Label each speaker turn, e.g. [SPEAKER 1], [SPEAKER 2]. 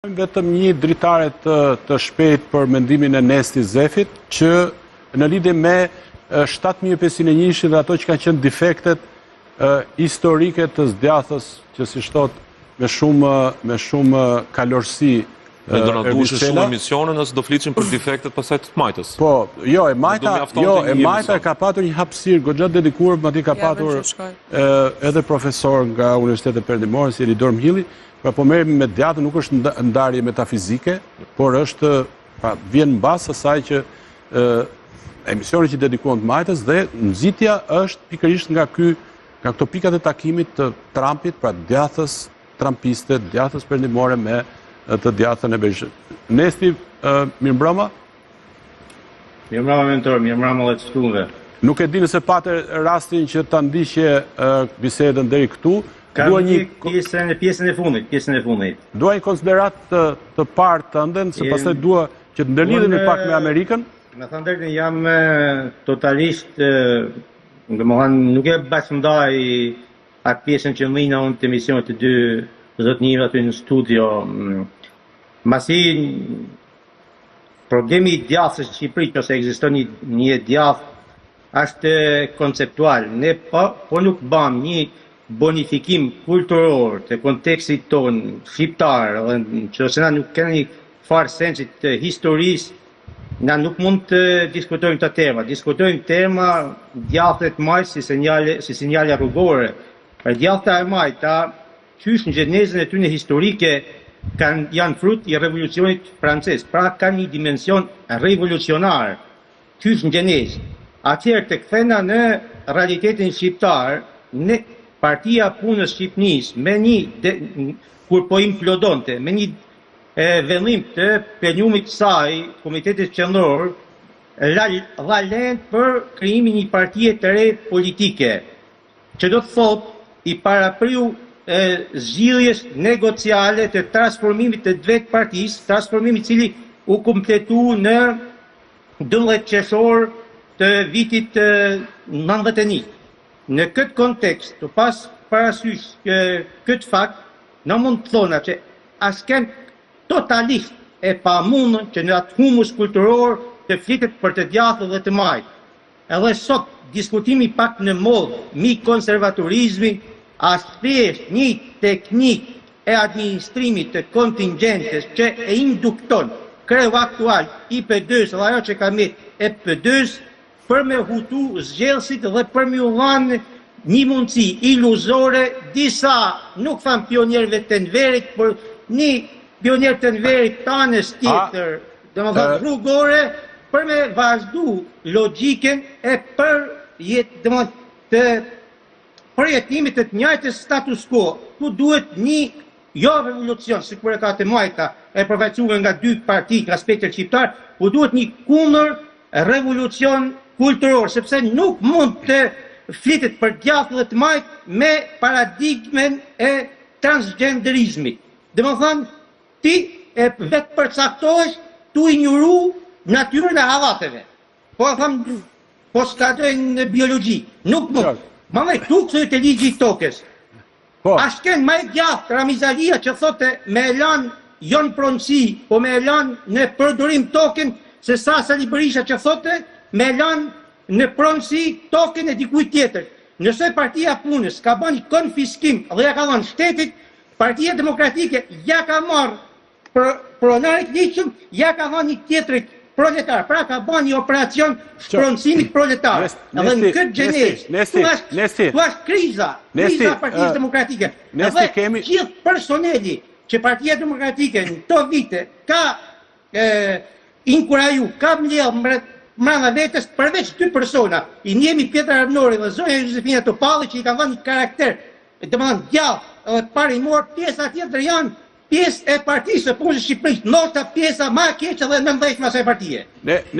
[SPEAKER 1] Vetëm një dritare të, të shpejtë për mendimin e Nesti Zefit, që në lidhje me 7501-shin dhe ato që kanë qenë defektet historike të së djathtës, që siç thotë me shumë, me shumë kalorësi
[SPEAKER 2] Ne do na duheshin shumë emisione nëse do flisnim për defektet pastaj të të majtës.
[SPEAKER 1] Po, jo, e majta, jo, e majta ka patur një hapësirë goxha dedikuar, madje ka patur edhe profesor nga Universitetet Perëndimore si Elidor Mëhilli, Pra po merremi me të djathtën, nuk është ndarje metafizike, por është, pra vjen mbas asaj që emisioni që dedikuam të majtës dhe nxitja është pikërisht nga ky nga këto pikat e takimit të Trumpit, pra djathtës trumpiste, djathtës perëndimore me të djathtën e Berishës. Nesti, mirëmbrëma.
[SPEAKER 3] Mirëmbrëma Mentor, mirëmbrëma dhe të ftuarve.
[SPEAKER 1] Nuk e di nëse pate rastin që ta ndiqje bisedën deri
[SPEAKER 3] këtu. Kam Dua një pjesën e pjesën e fundit, pjesën e fundit.
[SPEAKER 1] Dua një konsideratë të, të parë tënden, se pastaj dua që të ndërlidhemi pak me Amerikën.
[SPEAKER 3] Me thënë drejtën jam totalisht, domethënë nuk e bashkëndaj atë pjesën që ndina unë të emisionit të dy zotnive aty në studio. Mm. Masi Problemi i djathtës në Shqipëri, nëse ekziston një një e djathtë, është konceptual. Ne po, po nuk bamë një bonifikim kulturor të kontekstit tonë shqiptar dhe nëse na nuk kemi një farë sensit të historisë, na nuk mund të diskutojmë këto terma. Diskutojmë terma djathtë e të majtë si sinjale, si sinjale rrugore. Pra djathta e majta qysh në gjenezën e tyne historike kanë janë frut i revolucionit francez, pra kanë një dimension revolucionar, qysh në gjenezë. Atëherë të kthehna në realitetin shqiptar, ne Partia e Punës Shqipnisë me një de, kur po implodonte, me një e, vendim të plenumit të saj, Komitetit Qendror, la, dha lejen për krijimin e një partie të re politike. Që do të thotë i parapriu zgjidhjes negociale të transformimit të vetë partisë, transformim i cili u kompletu në 12 qershor të vitit 91. Në këtë kontekst, tu pas parasysh këtë fakt, na mund të thona që asht ken totalisht e pamundur që në atë humus kulturor të flitet për të djathtë dhe të majtë. Edhe sot, diskutimi pak në modë mi konservatorizmin asht thjesht nji teknikë e administrimit të kontingjentës që e indukton kreu aktual i PD-së dhe ajo që ka met e PD-së për me hutu zgjedhësit dhe për me ju dhanë nji mundësi iluzore disa nuk tham pionierëve të Enverit por nji pionier të Enverit të anës tjetër domethënë rrugore për me vazhdu logjikën e për jetë, domethënë të përjetimit të të njëjtës status quo, ku duhet një jo revolucion, sikur e ka të majta e përfaqësuar nga dy parti nga spektri shqiptar, ku duhet një kundër revolucion kulturor, sepse nuk mund të flitet për djathtë dhe të majtë me paradigmën e transgenderizmit. Domethënë, Ti e vetëpërcaktohesh tu injoru natyrën e hallateve. Po e them, po s'ka në biologji. Nuk mund. Ma me tu kthye te ligji i tokës. Po. Asht ken ma e djathtë Ramiz Alia që thote me e lan jo në pronësi, po me e lan në përdorim tokën, se sa Sali Berisha që thote me e lan në pronësi tokën e dikujt tjetër. Nëse Partia e Punës ka bën konfiskim dhe ja ka dhënë shtetit, Partia Demokratike ja ka marrë për pronarit ligjshëm, ja ka dhënë një tjetrit proletar. Pra ka bën një operacion shpronësimit proletar. Edhe në këtë gjenezë,
[SPEAKER 1] këtu është
[SPEAKER 3] këtu është kriza, kriza e Partisë Demokratike. Edhe kemi gjithë personeli që Partia Demokratike në këto vite ka e, inkuraju, ka mbledh mbrenda vetes përveç dy persona, i ndjemi Pjetër Arbnori dhe zonja Josefina Topalli që i kanë dhënë një karakter Domethënë djathtë edhe parimor, pjesa tjetër janë pjesë e partisë së punës së Shqipërisë, ndoshta pjesa më e keqe dhe më e ndrejshme asaj partie.
[SPEAKER 1] Ne ne.